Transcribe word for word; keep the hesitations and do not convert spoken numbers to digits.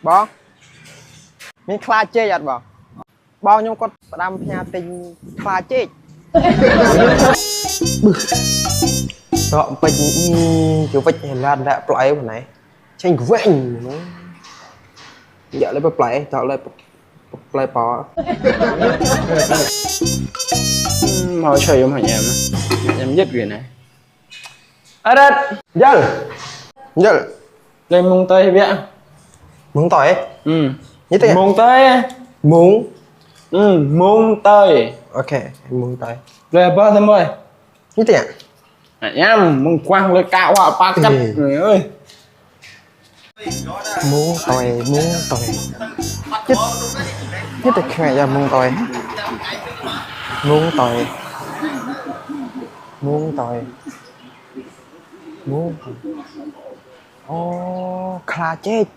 Ƀơ̆ng. Mĭn khla čĕč ăt ƀơ̆ng. Ƀơ̆ng ñu kŏt pơđăm pha tĭng khla čĕč. Dŏ pĕč ñu, ñu pĕč hơlan đă plơi mơ̆n anai. Čeng gueng. Dŏ lĕ pơ plơi, dŏ lĕ pơ plơi pô. Hm, hmâo čơi yôm hă ñăm. Ñăm jĕt kơ anai. Arat. Jal. Jal. Lĕ mông tơi biă. Mông tơi? Hm. Ñu tơi. Mông tơi. Mông. Hm, mông tơi. Ok, mông tơi. Lĕ ƀơ̆ng tăm ƀơi. Ñu tơi. Ñăm, mông kuah lĕ kă wă pakat. Ih. Ơi. Mông tơi, mông tơi. Jĕt. Jĕt tơi khăng ya mông tơi. Mông tơi. Mông tơi. Mông tơi. Ô, khla čĕč.